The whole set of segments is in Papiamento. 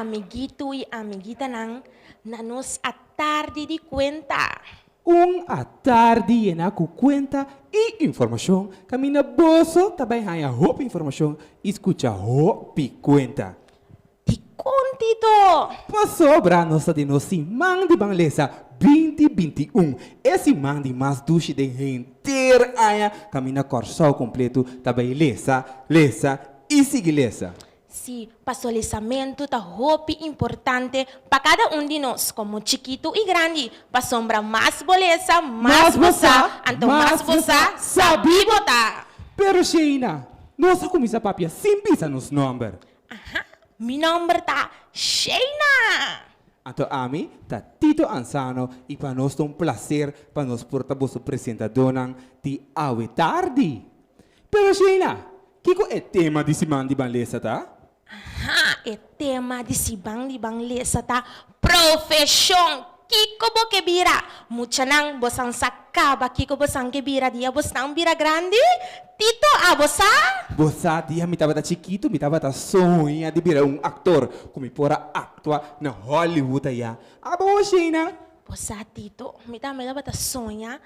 Amiguito i amiguitanan na nos atardi di kuenta. Un atardi yená ku kuenta i informashon kaminda boso ta bai haña hopi informashon i skucha hopi kuenta. Dikon, Tito? Pasobra nos ta den nos siman di Ban Lesa binti 21, e siman di mas dushi den henter aña kaminda Kòrsou kompletu ta bai lesa, lesa i sigui lesa. Sí, paso lesamentu ta hopi importante pa kada un di nos, komo chikitu i grandi, pasobra mas bo lesa, mas bo sa, anto mas bo sa, sabí bo ta! Pero Sheina, nos a kuminsá papia sin bisa nos nòmber. Aha, mi nòmber ta Sheina! Anto ami ta Tito Ansano i pa nos ta un plaser pa nos por ta boso presentadónan di awe tardi. Pero Sheina, kiko e tema di siman di Ban Lesa ta? Aha, e tema di siman di Ban Lesa ta Profeshon! Kiko bo ke bira? Muchanan, bosan sa kaba kiko bosan ke bira dia bosnan bira grandi? Tito, abo sa? Bo sa, dia mi tabata chikitu mi tabata soña di bira un aktor ku mi por a aktua na Hollywood ayá. Abo, Sheina? Bo sa, Tito, mi tambe tabata soña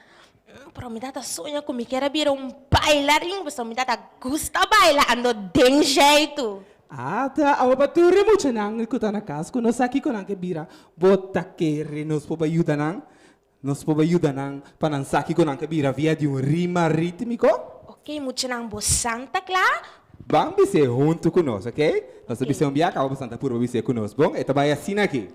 Pero mi tata soña ku mi kier a bira un bailarin pasobra mi tata gusta baila ando den zjeitu. Ata, awe pa tur e muchanan ku ta na kas ku no sa kiko nan ke bira, bo ta kere nos por bai yuda nan? Nos por bai yuda nan pa nan sa kiko nan ke bira via di un rima rítmiko? Oke, muchanan, bo san ta kla? Ban bis'é huntu ku nos, oke? Nos ta bis'é un biaha, kaba bo san ta purba bis'é ku nos. Bon, e ta bai asina aki.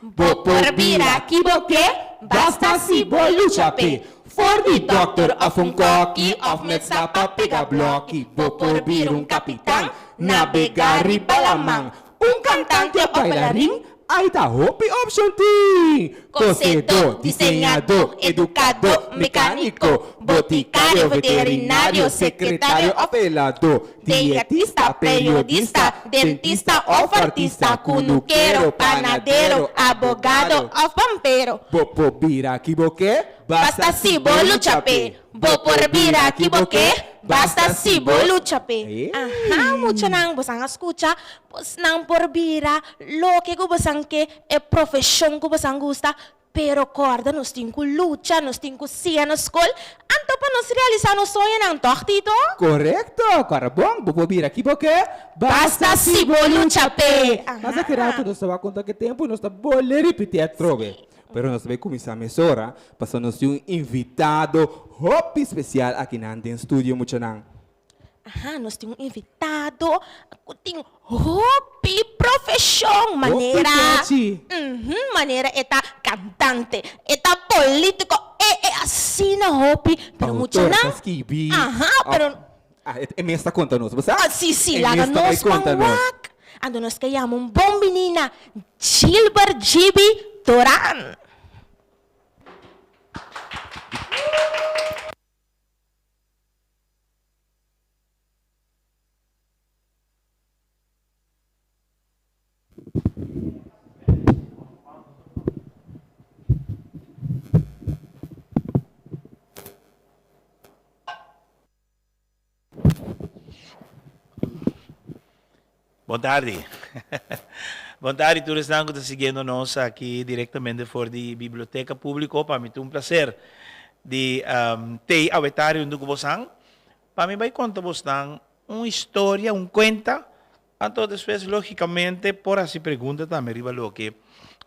Bo por bira ki bo ke, basta si bo lucha p'e. For di dòkter òf un kòki òf met sa pa pega blòki. Bo por bira un kapitan, nabegá riba laman, un kantante òf bailarin, ai ta hopi opshon tin. Kosedó, diseñadó, edukadó, mekániko, botikario, veterinario, sekretario òf heladó. Dietista, periodista, dentista òf artista, kunukero, panadero, abogado òf pampero. Bo por bira ki bo ke, basta si bo lucha p'e. Bo por bira ki bo ke, basta si bo lucha p'e. Aha, muchanan, bosan a skucha? Bosnan por bira loke ku bosan ke, e profeshon ku bosan gusta, Pero kòrda nos tin ku lucha, nos tin ku siña na skol, anto pa nos realisá nos soñonan, tòg Tito? Korekto! Kòrda bon, bo por bira ki bo ke, basta si bo lucha p'e! Mas aki rato nos ta wak konta ki tempu nos ta bolbe ripití atrobe. Pero nos ta bai kuminsá mesora, pasobra nos tin un invitado hopi spesial akinan den studio, muchanan. Aha, nos tin un invitado ku tin hopi profeshon, manera, manera e ta kantante, e ta polítiko, e e asina hopi, pero Outor, muchanan, ta skibi, aha, pero Ah, e mes ta konta nos, bo sa? Ah, si, si, E laga mes ta bai nos ban konta nos. wak. Anto nos ke yama un bon biní na Gilbert Gibi Doran. Bon tardi. Bon tardi tur esnan ku ta siguiendo nos aki direktamente for di Biblioteka Públiko. Pa mi ta un plaser di tei awe tardi huntu ku bosan. Pa mi bai konta bosnan un historia, un kuenta. Anto despues lógikamente por hasi pregunta tambe riba loke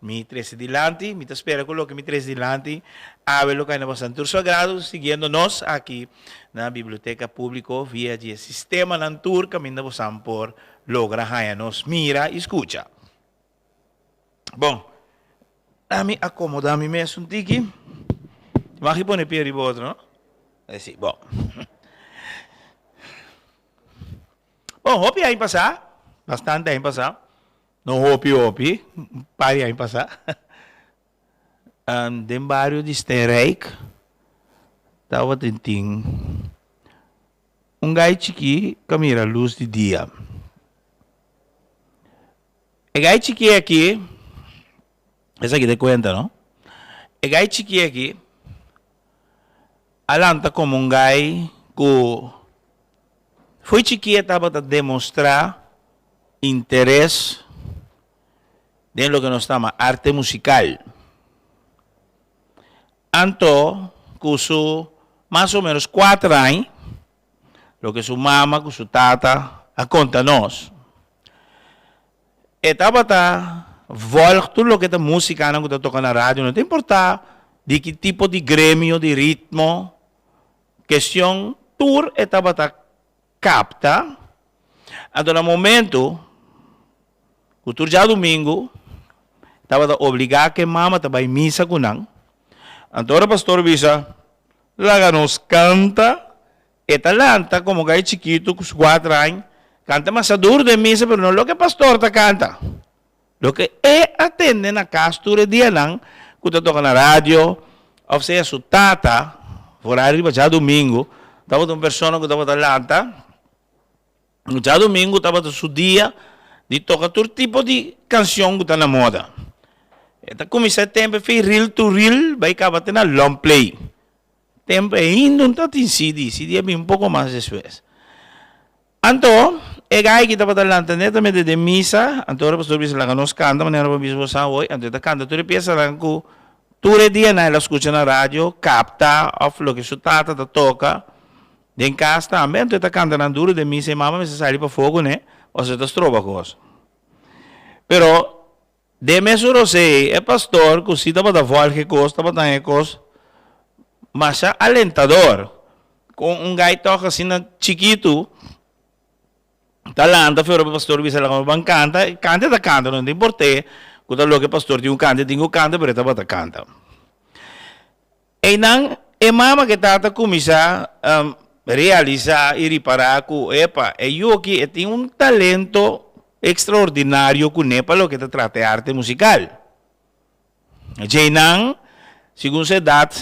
mi trese dilanti. Mi ta spera ku loke mi trese dilanti awe lo kai na bosan tur su agrado siguiendo nos aki na Biblioteka Públiko via di e sistemanan tur kaminda bosan por logra haña nos mira i skucha. Bon, ami akomodá mi mes un tiki. Mag i pone pie riba otro, no? Si, bon. Bon, hopi aña pasá, bastante aña pasá, no hopi hopi, un par di aña pasá, den bario di Steenrijk tabatin tin un gai chikí ka mira lus di dia. E gai chikí aki, esaki ta e kuenta no, e gai chikí aki a lanta komo un gai ku fo'i chikí e tabata demostrá interes. Den loke nos ta yama arte musikal. Anto ku su mas o menos kuater aña, loke su mama ku su tata a konta nos, e tabata vòlg tur loke ta musikanan ku ta toka na radio, no ta importá di ki tipo di gremio, di ritmo, kestion tur e tabata kapta. Anto na momento ku tur djadumingu tabata obligá ku e mama ta bai misa ku nan, anto ora pastor bisa, Laga nos kanta, e ta lanta komo gai chikitu ku su kuater aña, kanta masha duru den misa pero no loke pastor ta kanta, loke e a tende na kas tur e dianan ku ta toka na radio òf sea su tata, foral riba djadumingu, tabata un persona ku tabata lanta. Djadumingu tabata su dia di toka tur tipo di kanshon ku ta na moda. E ta kuminsá e tempu fi reel to reel bai kaba te na long play. Tempu ainda no tabatin CD, CD a bin un poko mas despues. Anto, e gai ki tabata lanta netamente den misa, anto ora pastor bisa laga nos kanta manera bo bisa bo sa hoy, anto e ta kanta tur e piesanan ku tur e dianan el a skucha na radio, kapta òf loke su tata ta toka. Den kas tambe, anto e ta kanta nan duru den misa i mama mester sali pafó kuné, pasobra e ta stroba kos. Pero, den mesun rosei, e pastor ku si tabata vòlg e kos, tabata haña e kos masha alentador. Kon un gai tòg asina chikitu ta lanta for e pastor bisa laga nos ban kanta, e kanta e ta kanta, no ta import'é ku ta loke e pastor tin ku kanta, e tin ku kanta, pero e tabata kanta. Einan e mama ku e tata kuminsá realisá i ripará ku, epa, e yu aki e tin un talento ekstraordinario kuné pa loke ta trata e arte musikal. Djeinan, segun su edat,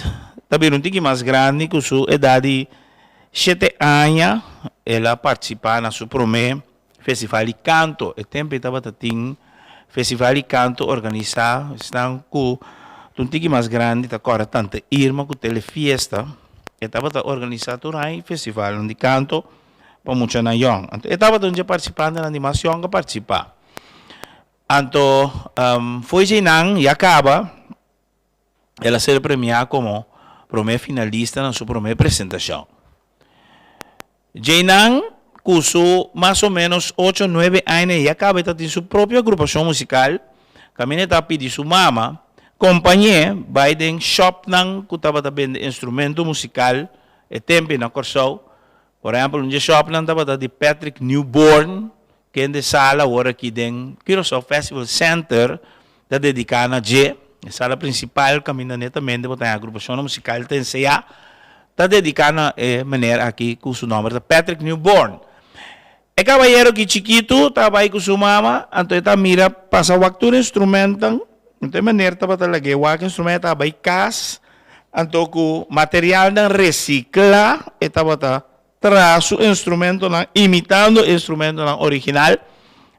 ta bira un tiki mas grandi ku su edat di shete aña, el a partisipá na su promé Festival di kanto, e tempu ei tabata tin festival di kanto organisá, esnan ku ta un tiki mas grandi ta kòrda Tante Irma ku Telefiesta, e tabata organisá tur aña e festivalnan di kanto pa muchanan yòn. Anto e tabata un dje partisipantenan di mas yòn ku a partisipá. Anto fo'i djeinan ya kaba el a ser premiá komo promé finalista na su promé presentashon. Djeinan ku su mas o ménos ocho nuebe aña ya kaba e ta tin su propio agrupashon musikal, kaminda e ta pidi su mama kompañ'é bai den shòpnan ku tabata bende instrumento musikal e tempu na Kòrsou. Por ehèmpel un dje shòpnan tabata di Patrick Newborn Kende sala awor aki den Curaçao Festival Center ta dediká na dje. E sala prinsipal kaminda netamente bo ta haña agrupashonnan musikal ta ensayá ta dediká na e meneer aki ku su nòmber ta Patrick Newborn. E kabayero aki chikitu ta bai ku su mama anto e ta mira pasa wak tur instrumentan anto e meneer tabata lag'é wak instrument e ta bai kas anto ku materialnan resiklá e tabata Traha su instrumentonan imitando e instrumentonan original.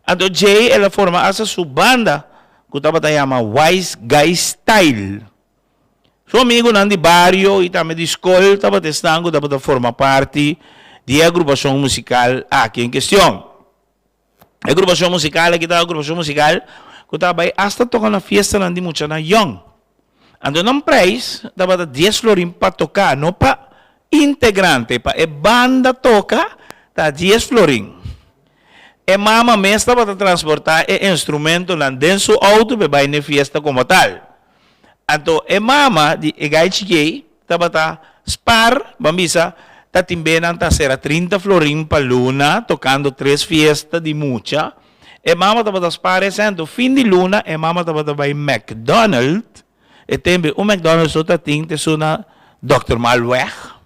Anto djei el a forma asta su banda ku tabata yama Wise Guy Style. Su amigunan di bario i tambe di skol tabata esnan ku tabata forma parti di e agrupashon musikal aki en kestion. E agrupashon musikal aki ta agrupashon musikal ku ta bai asta toka na fiestanan di muchanan yòn. Anto nan preis tabata dies florin pa toka, no pa integrante, pa e banda toka ta dies florin. E mama mes tabata transportá e instrumentonan den su outo pa e bai n'e fiesta komo tal. Anto e mama di e gai chikei tabata spar, ban bisa, ta tin be nan ta sera trinta florin pa luna tokando tres fiesta di mucha. E mama tabata spar esei, anto fin di luna e mama tabata bai McDonald, e tembe un McDonald so ta tin te su na Dòkter Malweg.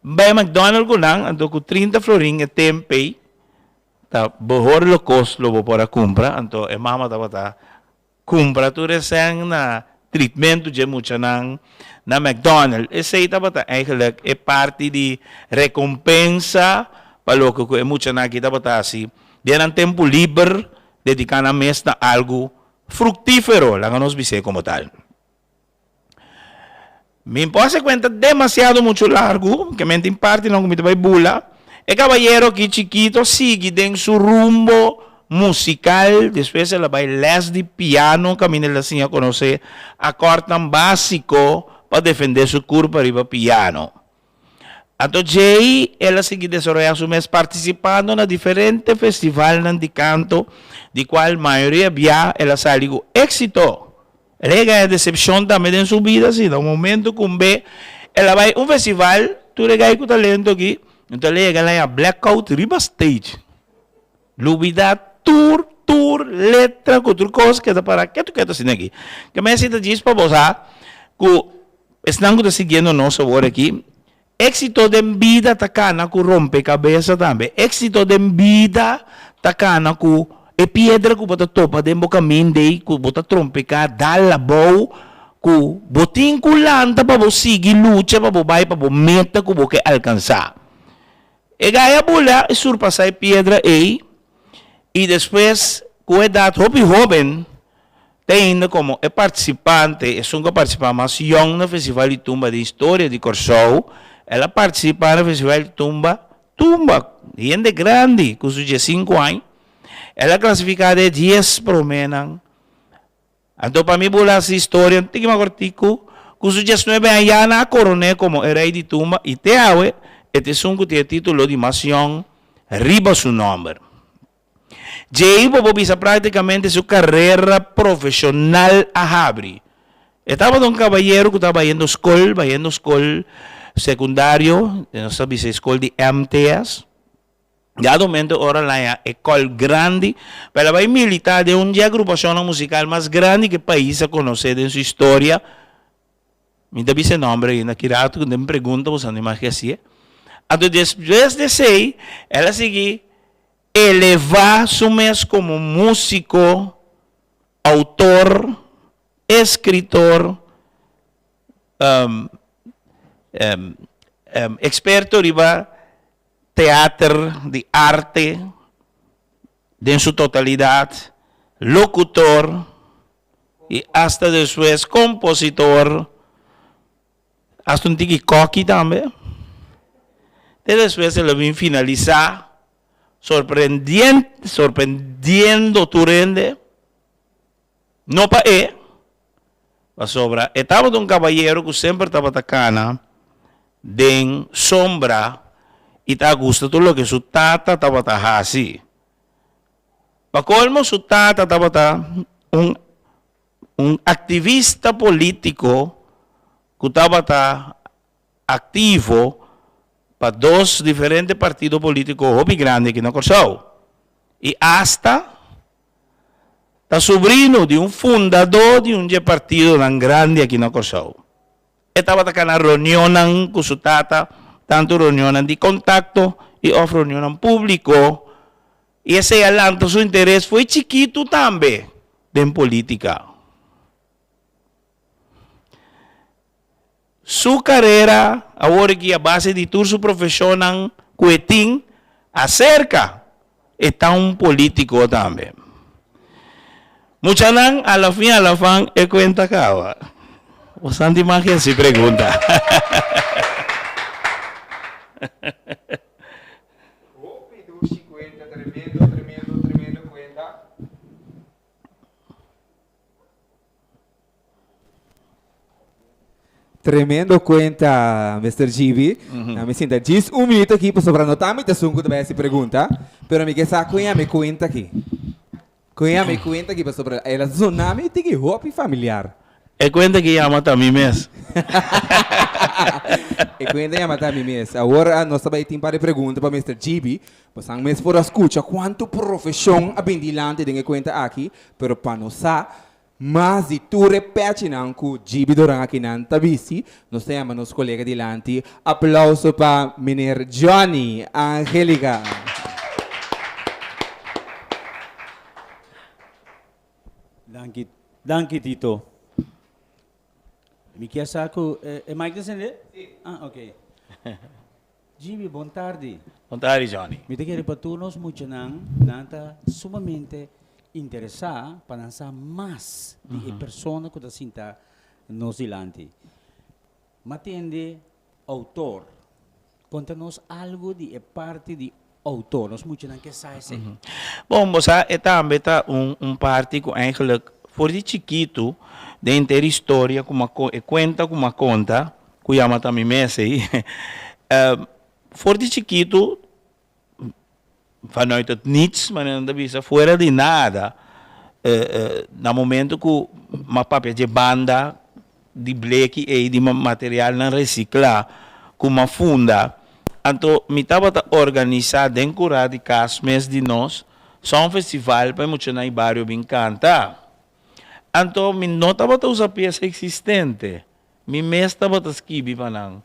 Bai McDonald ku nan, anto ku trinta florin e tempei ta behoorlijk kos lo bo por a kumpra, anto e mama tabata Kumpra tur e sèn na tritmentu dje muchanan na McDonald. Esei tabata eigenlijk e parti di rekompensa pa loke ku e muchanan aki tabata hasi den nan tempu liber, dediká nan mes na algu fruktífero, laga nos bis'é komo tal. Mi por hasi kuenta demasiado muchu largu, ke men tin partinan ku mi ta bai bula. E kabayero aki chikito sigui den su rumbo. musikal, despues el a bai lès di piano kaminda el a siña konosé akòrtnan básiko pa defendé su kurpa riba piano. Anto djei el a sigui desaroyá su mes partisipando na diferente festivalnan di kanto, di kual mayoria bia el a sali ku éksito. El a yega e desepshon tambe den su bida si, na un momento ku un be el a bai un festival, tur e gai ku talento aki, anto el a yega el a haña blackout riba stage. Lubidá tur tur letra ku tur kos keda pará ketu ketu asina aki. Ke mester ta djis pa bo sa ku esnan ku ta siguiendo nos awor aki, éksito den bida ta kana ku rompekabesa tambe. Éksito den bida ta kana ku e piedra ku bo ta topa den bo kaminda ei ku bo ta trompeká dal abou ku bo tin ku lanta pa bo sigui lucha pa bo bai pa bo meta ku bo ke alkansá. E gai a bula i surpasá e piedra ei, i despues ku edat hopi hóben, te ainda komo e partisipante, esun ku a partisipá mas yòn na Festival di Tumba den historia di Kòrsou, el a partisipá na Festival di Tumba, Tumba, hende grandi ku su diesinku aña, el a klasifiká den e dies proménan. Anto pa mi bula si historia un tiki mas kortiku, ku su diesnuebe aña ya nan a koron'é komo e rei di tumba i te awe e ta esun ku tin e titulo di mas yòn riba su nòmber. Djei bo por bisa práktikamente su karera profeshonal a habri. E tabata un kabayero ku tabata bayendo skol, bayendo skol sekundario, nos ta bisa e skol di MTS. Dado momento ora laña e kòl grandi pa el a bai militá den un di e agrupashonnan musikal mas grandi ku e pais a konosé den su historia, mi ta bisa e nòmber ainda ki rato ku den pregunta boso no imagi hasié. Anto despues di esei el a sigui elevá su mes komo músiko, outor, eskritor, eksperto riba teater di arte den su totalidad, locutor y hasta despues compositor, hasta un tiki koki tambe. Te despues el a bin finalisa sorprendiendo tur hende, no pa e, pasobra e tabata un kabayero ku semper tabata kana den sombra i ta gusta tur loke su tata tabata hasi. Pa kolmo su tata tabata un un aktivista polítiko ku tabata aktivo pa dos diferente partido polítiko hopi grandi aki na Kòrsou i asta ta subrino di un fundadó di un dje partidonan grandi aki na Kòrsou. E tabata kana reunionnan ku su tata, tantu reunionnan di kontakto i òf reunionnan públiko, i esei a lanta su interes fo'i chikitu tambe den polítika. Su karera awor aki a base di tur su profeshonnan ku e tin aserka e ta un politiko tambe. Muchanan a la fin a la fan e kuenta kaba. Bosan tin mas ke hasi pregunta. Hopi dushi kuenta tremendo tremendo tremendo kuenta. Tremendo cuenta, Mister GB. Na mi sinta djis un minuto aki pasobra no ta mi ta esun cu ta bay haci pregunta, pero mi ke sa con ya mi cuenta aki. Con ya mi cuenta aki pasobra el a zona mi tiki hopi familiar. E cuenta ki yama ta mi mes. E cuenta yama ta mi mes. Awor nos ta bay tin par di pregunta pa Mister GB. Bosan mes por a scucha cuanto profesion a bin dilanti den e cuenta aki, pero pa nos sa Mas di tur e pechinan ku Gibi Doran akinan ta bisti, nos ta yama nos kolega dilanti. Aplauso pa Meneer Johnny Angelica. Danki, danki Tito. Mi kier sa ku e mic ta sende? Si. Ah, ok. Gibi, bon tardi. Bon tardi, Johnny. Mi ta kere pa tur nos muchanan, nan ta sumamente interesá pa nan sa mas di e persona ku ta sinta nos dilanti. M'a tende outor konta nos algu di e parti di. outor? Nos muchanan ke sa esei. Bon, bo sa e tambe ta un un parti ku eigenlijk for di chikitu den henter historia ku mi a e kuenta ku mi a konta ku yama ta mi mes ei for di chikitu vanuit het niets manera nan ta bisa fuera di nada na momento ku mi a papia dje banda di bleki ei di materialnan resiklá ku mi a funda anto mi tabata organisá den kurá di kas mes di nos songfestival pa e muchanan di bario bin kanta anto mi no tabata usa piesa eksistente mi mes tabata skibi pa nan.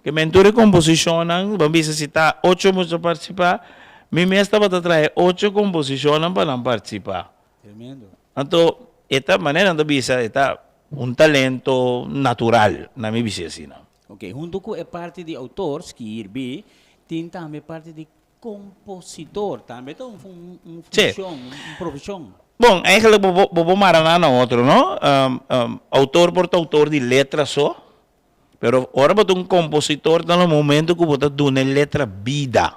Ke men tur e komposishonnan, bo a bisa si ta ocho mucha partisipá, mi mes tabata traha e ocho komposishonnan pa nan partisipá. Tremendo. Anto e ta, manera nan ta bisa, e ta un talento natural, na mi bisa asina. Ok, huntu ku e parti di outor, skirbi, tin tambe parti di kompositor, tambe ta un un funshon, un profeshon. Bon, eigenlijk bo bo por mara nan na otro, no? Outor por ta outor di letra so, Pero ora bo ta un kompositor ta na momento ku bo ta duna e letra bida.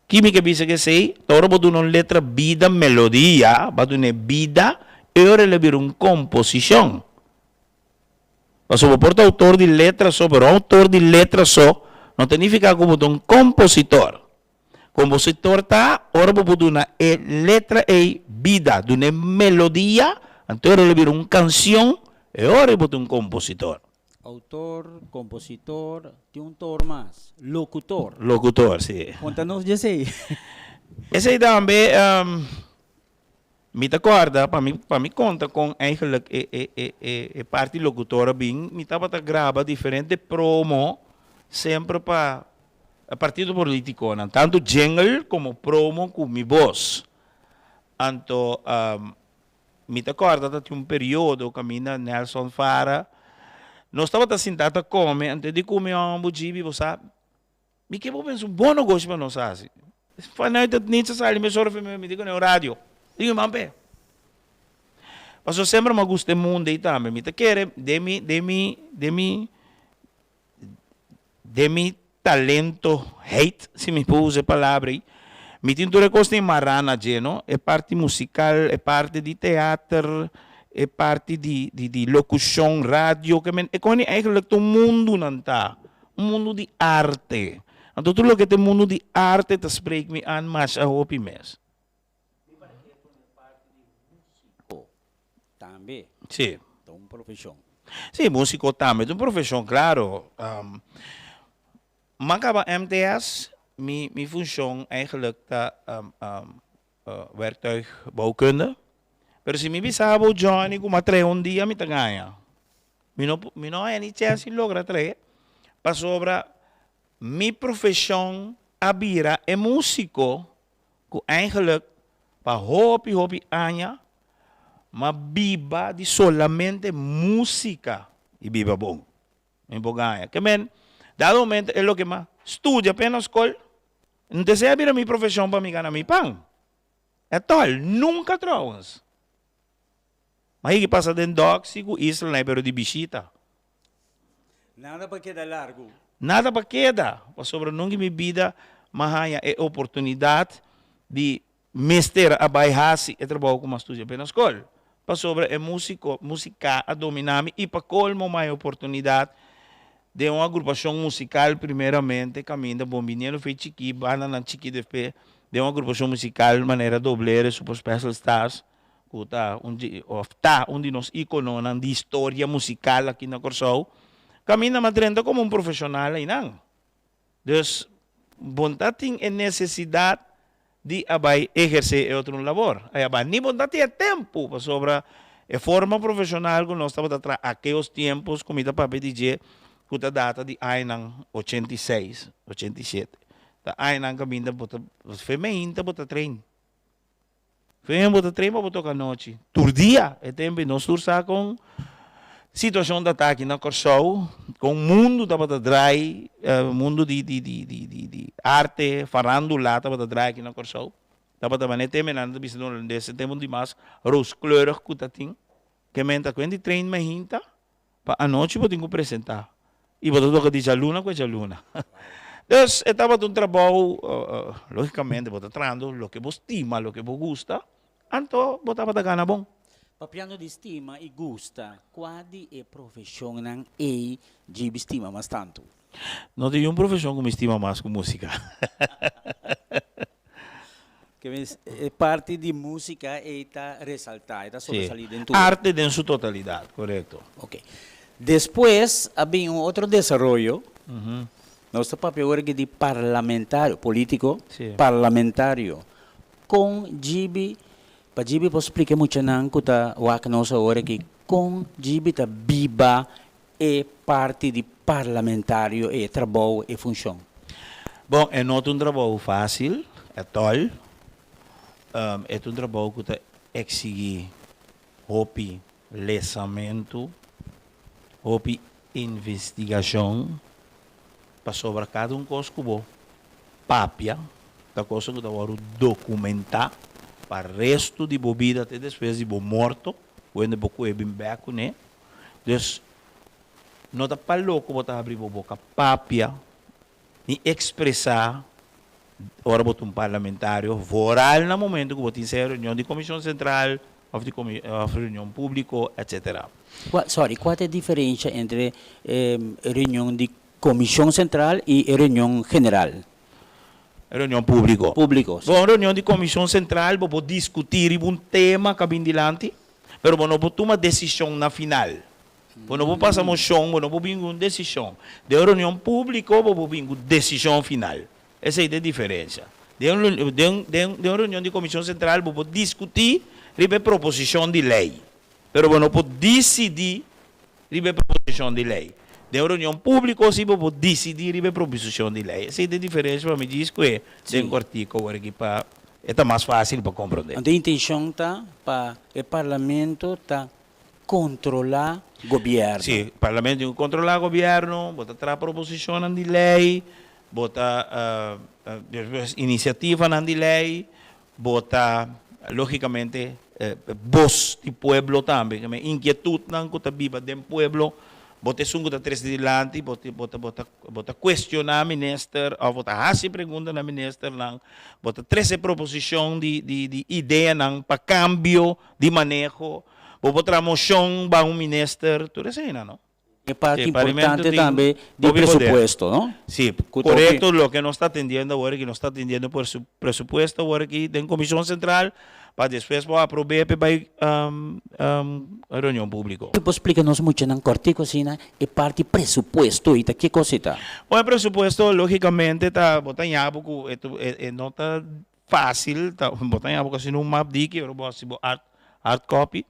Ki mi ke bisa ku esei? Ta ora bo duna un letra bida, melodia, bo a dun'é bida, e ora el a bira un komposishon. Pasobra bo por ta outor di letra so, pero un outor di letra so no ta nifiká ku bo ta un kompositor. Kompositor ta ora bo por duna e letra ei bida, dun'é melodia, anto ora lo bira un kansion, e ora bo ta un kompositor. Outor, kompositor, tin un tor mas, lokutor. Lokutor, si. Konta nos di esei. Esei tambe mi ta kòrda, pa mi pa mi konta kon eigenlijk e e e e e parti lokutor a bin, mi tabata graba diferente promo semper pa E partido politiconan, tanto jingle como promo cu mi bos. Anto mi ta corda ta tin un periodo caminda Nelson Fara, nos tabata sinta ta come, anto e di cu mi homber Djibi bo sa, mi ke bo pensa un bon negoshi pa nos haci. Vanuit het niets a sali mesora for mi, mi di cu ne un radio. Di cu mi man pe. Pasobra semper mi a gusta e mundo ey tambe, mi ta kere den mi, den mi, den mi. Den mi talento heit, si mi por usa e palabra ei, mi tin tur e kosnan mará na dje, no? E parti musikal, e parti di teater, e parti di di di lokushon, radio, ke men e koni eigentlik ta un mundu nan ta, un mundu di arte. Anto tur loke ta e mundu di arte ta spreek mi an masha hopi mes. Mi para ke pone e parti di músiko tambe. Sí. Ta un profeshon. Sí, músiko tambe ta un profeshon, klaro. M'a kaba MTS, mi mi funshon eigenlijk ta werktuigbouwkunde. Pero si mi bisa bo Johnny ku m'a trae un dia mi ta gaña. Mi no mi no haña ni chèns di logra trae pasobra mi profeshon a bira e músiko ku eigenlijk pa hopi hopi aña m'a biba di solamente músika i biba bon. Mi por gaña. Ke men, dado momento e loke m'a studia p'e na skol, N desea bira mi profeshon pa mi gana mi pan. At all, nunka trouwens. M'a yegi pasa den Doxy ku Isla nai pero di bishita. Nada pa keda largu. Nada pa keda, pasobra nunca mi bida m'a haña e oportunidad di mester a bai haci e trabou cu m'a studia p'e na scol. Pasobra e musico, musica a domina mi y pa colmo m'a haña oportunidad den un agrupacion musical primeramente caminda Bombinielo fe chiki, bandanan chiki despues den un agrupacion musical manera Doblere, Super Special Stars. ku ta un di òf ta un di nos íkononan di historia musikal aki na Kòrsou, kaminda m'a drenta komo un profeshonal einan. Dus bo ta tin e nesesidat di a bai ehersé e otro un labor. Ai a bai ni bo ta tin e tempu pasobra e forma profeshonal ku nos tabata traha akeos tiempos ku mi ta papia di dje ku ta data di añanan 86, 87. Ta añanan kaminda bo ta fe meinta bo ta train. Fen bo ta train pa bo toka anochi. Tur dia e tempu nos tur sa kon situashon ta ta aki na Kòrsou, kon mundu tabata drai, mundu di di di di di di arte, farandula tabata drai aki na Kòrsou. Tabata manera e tempu nan ta bisa den holandes e tempu di mas rooskleurig ku ta tin. Ke men ta kuenta di train mainta pa anochi bo tin ku presentá i bo ta toka di djaluna ku e djaluna. Dus e tabata un trabou, logicamente bo ta trahando loke bo stima, loke bo gusta, anto bo tabata gana bon. Papiando di stima i gusta, kua di e profeshonnan ei Gibi stima mas tantu? No tin niun profeshon ku mi stima mas ku músika. E parti di músika ei ta resaltá, e ta sobresalí den tur. Arte den su totalidat, korekto. Oke. Despues a bin un otro desaroyo. Nos ta papia awor aki di parlamentario, polítiko, parlamentario. Kon Gibi, pa Gibi por splika e muchanan ku ta wak nos awor aki, kon Gibi ta biba e parti di parlamentario, e trabou, e funshon? Bon, e no ta un trabou fásil at all. E ta un trabou ku ta eksigí hopi lesamentu, hopi investigashon, pasobra kada un kos ku bo papia ta kos ku ta wòrdu dokumentá pa restu di bo bida te despues di bo morto, wende bo kohe bin bèk kuné. Dus, no ta pa loko bo ta habri bo boka papia ni ekspresá ora bo ta un parlamentario, vooral na momento ku bo tin sea reunion di Komishon Sentral òf di òf reunion públiko etsetera. Kua, sorry, kua ta e diferensha entre e reunion di Komishon Sentral i e reunion general? E reunion públiko. Públiko, si. Bon, reunion di Komishon Sentral bo por diskutí riba un tema ku a bin dilanti. Pero bo no por tuma desishon na final. Bo no por pasa moshon, bo no por bin ku un desishon. Den un reunion públiko bo por bin ku desishon final. Esei ta e diferensha. Den un den den den un reunion di Komishon Sentral bo por diskutí riba e proposishon di lei, pero bo no por disidí riba e proposishon di lei. Den un reunion públiko si bo por disidí riba e proposishon di lei. Esei ta e diferensha pa mi djis ku e den kòrtiku awor aki pa e ta mas fásil pa komprondé. Anto e intenshon ta pa e parlamento ta kontrolá gobièrnu. Sí, parlamento tin ku kontrolá gobièrnu, bo ta traha proposishonnan di lei, bo ta despues inisiativanan di lei, Bo ta, lógicamente, bos di pueblo tambe, ke men inkietudnan ku ta biba den pueblo, bo ta esun ku ta trese dilanti, bo ta bo ta bo ta bo ta kuestioná minister òf bo ta hasi pregunta na ministernan, bo ta trese proposishon di di di ideanan pa kambio di maneho, bo por traha moshon ba un minister, tur eseinan no. E parti importante tambe di presupuesto, no? Sí, korekto loke nos ta atendiendo awor aki, nos ta atendiendo presupuesto awor aki den Komishon Sentral pa despues por aprob'é pa e bai reunion públiko. Bo por splika nos muchanan kòrtiku asina e parti presupuesto ei ta ke kos ei ta? Bon, e presupuesto lógikamente ta bo ta ña bo ku e no ta Fácil ta bo ta yama bo asina un map diki ora bo hasi bo hard hard copy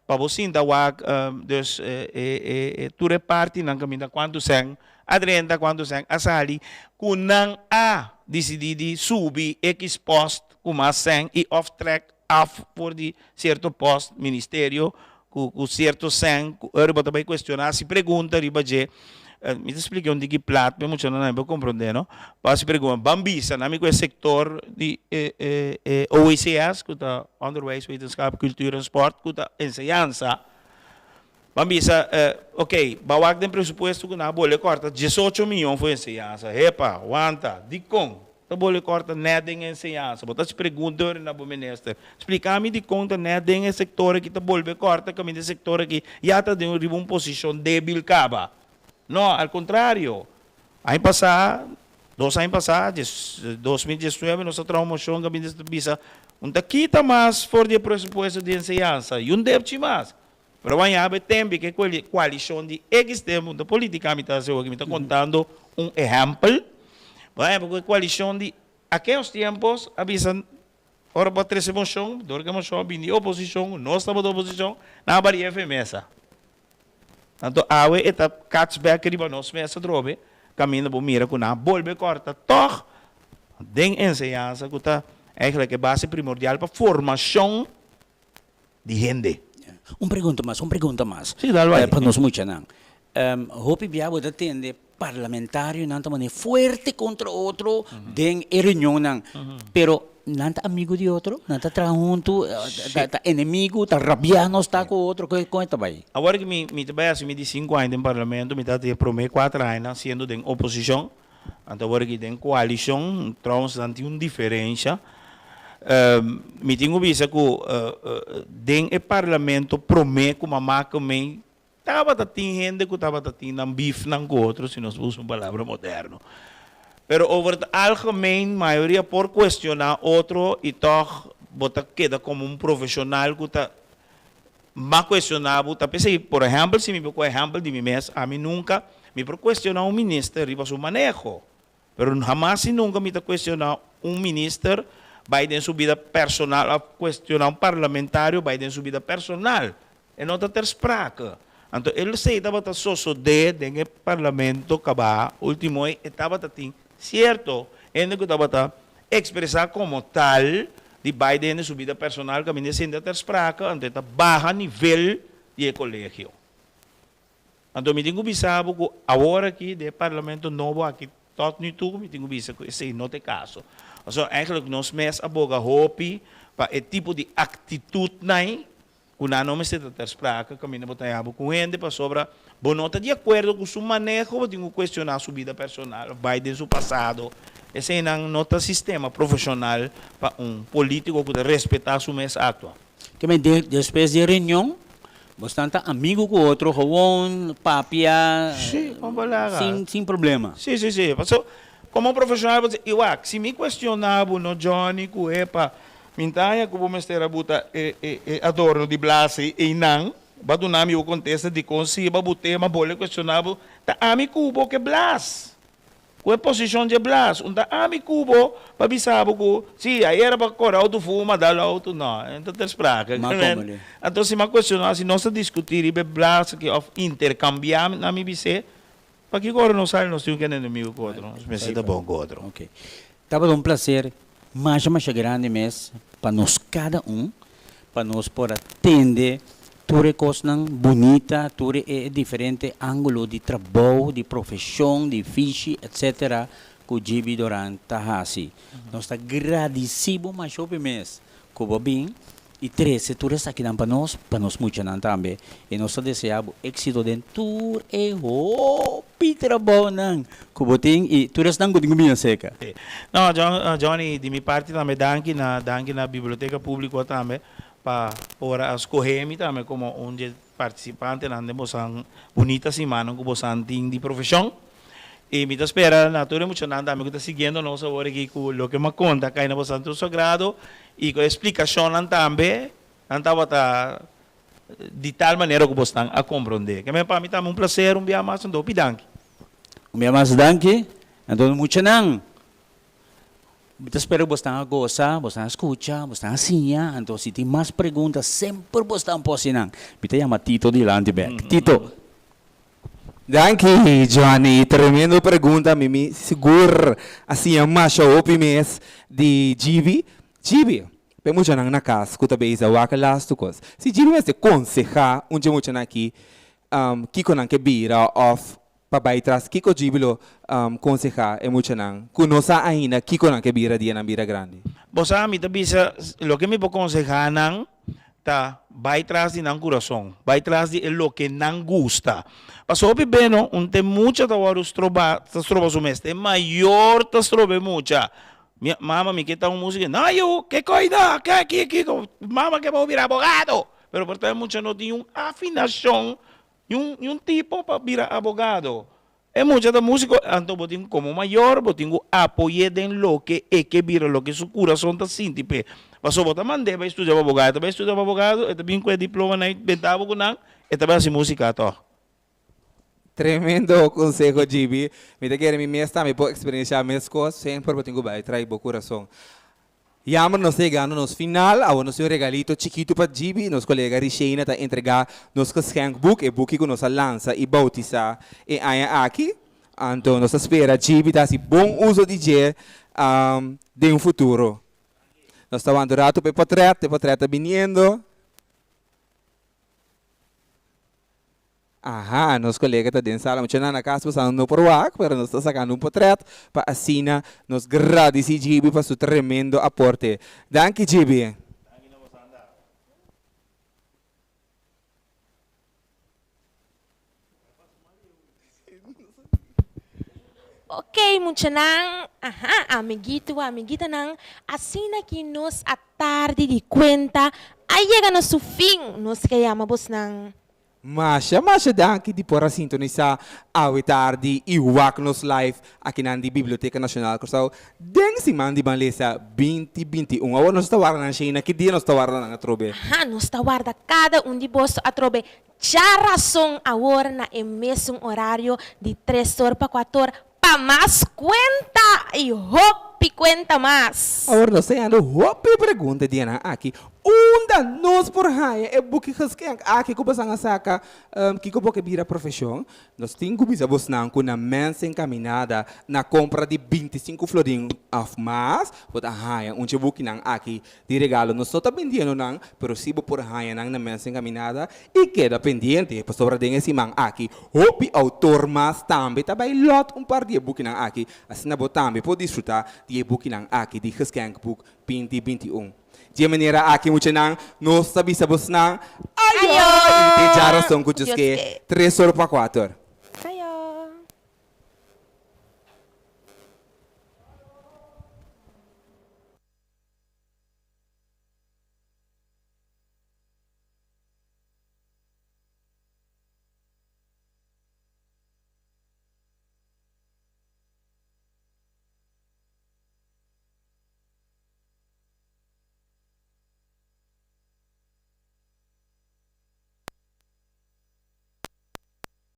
pa bo sinta wak dus e e e tur e partinan kaminda kuantu sèn a drenta kuantu sèn a sali ku nan a disidí di subi ekis post ku mas sèn i òf trèk af for di sierto post ministerio ku ku sierto sèn ku ora bo ta bai kuestioná hasi pregunta riba dje mi ta splika un tiki plat pa e muchanan nan por komprondé no pa hasi pregunta ban bisa nan mi ku e sektor di e e e OWCS ku ta Onderwijs Wetenschap Cultuur en Sport ku ta enseñansa ban bisa oke ban wak den presupuesto ku nan a bole kòrta diesocho miyon for enseñansa hepa wanta dikon Ta bole kòrta nèt den e enseñansa. Bo ta hasi pregunta ora na bo minister. Splika mi dikon ta nèt den e sektor aki ta bolbe kòrta kaminda e sektor aki ya ta den riba un posishon débil kaba. No, al kontrario. Aña pasá, dos aña pasá, 2019, nos a traha un moshon kaminda ta bisa un ta kita mas for di e presupuesto di enseñansa i un depchi mas. Pero wan yaba e tempu ke koalishon di X tempu, no ta politica mi ta hasi hopi, mi ta contando un ehempel. Wan yaba ku e koalishon di aquellos tiempos a bisa ora bo a trese mocion, dor ku e mocion a bini di oposicion, nos tabata oposicion, nan a bari efe mesa. Anto awe e ta catch back riba nos mesa atrobe, caminda bo mira ku nan a bolbe corta tog den enseñansa ku ta eigenlijk e base primordial pa formacion di hende. Un pregunta mas, un pregunta mas. Sí, dal bai. Pa nos muchanan. Hopi bia bo ta tende parlamentarionan ta mane fuerte kontra otro den e reunionnan. Pero nan ta amigo di otro? Nan ta traha huntu? Ta enemigo? Ta rabia nos ta ku otro? Kon e ta bai? Awor ki mi ta bai hasi mi di sinku aña den parlamento, mi ta e prome kuater añanan siendo den oposishon. Anto awor aki den koalishon, trouwens nan tin un diferensha. Mi tin ku bisa ku den e parlamento promé ku mama ku mi tabata tin hende ku tabata tin nan bifnan ku otro, si nos usa un palabra moderno. Pero over het algemeen mayoria por kuestioná otro i tòg bo ta keda komo un profeshonal ku ta M'a cuestiona bo ta p'esey, por ehempel, si mi por cu ehempel di mi mes, ami nunca mi por cuestiona un minister riba su maneho, pero hamas y nunca mi ta cuestiona un minister bay den su bida personal of cuestiona un parlamentario bay den su bida personal. E no ta ter sprake. Anto esey tabata sosode den e parlamento caba ultimo e tabata tin cierto hende cu tabata Expresa como tal di bay den su bida personal caminda e sinta ter sprake anto e ta baha nivel di e colegio. Anto mi tin cu bisa bo cu awor aki den e parlamento nobo aki tot nu toe mi tin cu bisa cu esey no ta e caso. Pasobra eigenlijk nos mes a boga hopi pa e tipo di actitudnan Ku nan no mester ta ter sprake kaminda bo ta haña bo ku hende pasobra bo no ta di akuerdo ku su maneho, bo tin ku kuestioná su bida personal òf bai den su pasado. Eseinan no ta sistema profeshonal pa un polítiko ku ta respetá su mes aktua. Ke men despues di e reunion bosnan ta amigu ku otro gewoon papia sin problema? Sí, sí, sí. Paso komo profeshonal bo ta i wak si mi kuestioná bo no Johnny ku epa Mi ta haña ku bo mester a buta e e adorno di blasi einan. Bo a duna mi bo kontesta dikon si bo a but'é, ma bo le kuestioná bo, Ta ami ku bo ke blas? Ku e posishon dje blas? Un ta ami ku bo pa bisa bo ku si ayera bo a kore outo fuma, dal outo? No, e no ta ter sprake. Ma komo li? Anto si mi a kuestioná, si nos ta diskutí riba e blas aki òf interkambiá na mi bis'é, Pakiko ora nos sali nos tin un kende enemigo ku otro? Nos mester ta bon ku otro. Ok. Tabata un placer masha masha grandi mes pa nos kada un, pa nos por a tende tur e kosnan bunita, tur e diferente angulo di trabou, di profeshon, di fishi, etcetera ku GB Doran ta hasi. Nos ta gradisi bo masha hopi mes Ku bo bin i trese tur esakinan pa nos, pa nos muchanan tambe. I nos ta deseá bo éksito den tur e hopi trabounan ku bo tin i tur esnan ku tin ku bini aserka. No, Johnny, di mi parti tambe danki na danki na Biblioteka Públiko tambe pa por a skohé mi tambe komo un dje partisipantenan den bosan bunita simannan ku bosan tin di profeshon. I mi ta spera na tur e muchanan tambe ku ta siguiendo nos awor aki ku loke mi a konta kai na bo santo sagrado i ku e splikashonnan tambe nan tabata di tal manera ku bosnan a komprondé. Ke men pa mi tambe un plaser un bia mas anto hopi danki. Un bia mas danki. Anto muchanan, mi ta spera ku bosnan a gosa, bosnan a skucha, bosnan a siña. Anto si tin mas pregunta semper bosnan por hasi nan. Mi ta yama Tito dilanti bek. Tito. Danki Johnny, tremendo pregunta, mi mi sigur a siña masha hopi mes di Gibi. Gibi, pa e muchanan na kas ku ta bezig wak lastu kos, si Gibi mester konsehá un dje muchanan aki kiko nan ke bira òf pa bai tras kiko Gibi lo konsehá e muchanan ku no sa ainda kiko nan ke bira dia nan bira grandi? Bo sa, mi ta bisa loke mi por konsehá nan ta bai tras di nan kurason, bai tras di e loke nan gusta. Pasobra hopi beno un te mucha ta wòrdu stroba, ta stroba su mes, te mayor ta stroba e mucha. Mi mama mi ke ta un musiko, no yu, ke koi no, ke ki kiko, mama ke bo bira abogado. Pero por ta e mucha no tin un afinashon, ni un ni un tipo pa bira abogado. E mucha ta músiko, anto bo tin komo mayor bo tin ku apoy'é den loke e ke bira, loke su kurason ta sinti p'e. Pasobra bo ta mand'é bai studia pa abogado, e ta bai studia pa abogado, e ta bin ku e diploma nan i benta bo ku nan, e ta bai hasi músika tòg. Tremendo konseho GB. Mi ta kere mi mes tambe por eksperensiá meskos, semper bo tin ku bai trai bo kurason. Jammer nos ta yegando nos final, awor nos tin un regalito chikitu pa Gibi, nos kolega Risheyna ta entrega nos geschenkboek, e buki ku nos a lansa i boutisá e aña aki. Anto nos ta spera Gibi ta hasi bon uso di dje den futuro. Nos ta wanta un ratu pa e potrèt, e potrèt ta biniendo. Aha, nos kolega ta den sala. Muchanan na kas pasando no por wak, pero nos ta sakando un potret pa asina nos gradisí Gibi pa su tremendo aporte. Danki Gibi. Ok muchanan, aha, amiguito, amiguitanan, asina ki nos atardi di kuenta a yega na su fin, nos ke yama bosnan. Masha masha danki di por a sintonisá awe tardi i wak nos live akinan di Biblioteka Nashonal Kòrsou den siman di Ban Lesa 2021. Awor nos ta warda nan Sheina, ki dia nos ta warda nan atrobe? Aha, nos ta warda kada un di boso atrobe djarason awor na e mesun orario di tres or pa kuator Pa mas kuenta i hopi kuenta mas. Awor nos ta yanda hopi pregunta dianan aki. Unda nos por haña e buki geskenk aki ku bosan a saka? Kiko bo ke bira profeshon? Nos tin ku bisa bosnan ku na Mensen Caminada na kompra di 25 florin òf mas bo ta haña un dje bukinan aki Di regalo nos no ta bindiendo nan, pero si bo por haña nan na Mens Encaminada y keda pendiente, pasobra den e siman aki hopi autor mas tambe ta bay lot un par di e bukinan aki, asina bo tambe por disfruta di e bukinan aki di Geschenkboek 2021. Di e manera aki muchanan nos ta bisa bosnan ayo y te djarason cu djoske tres or pa cuater.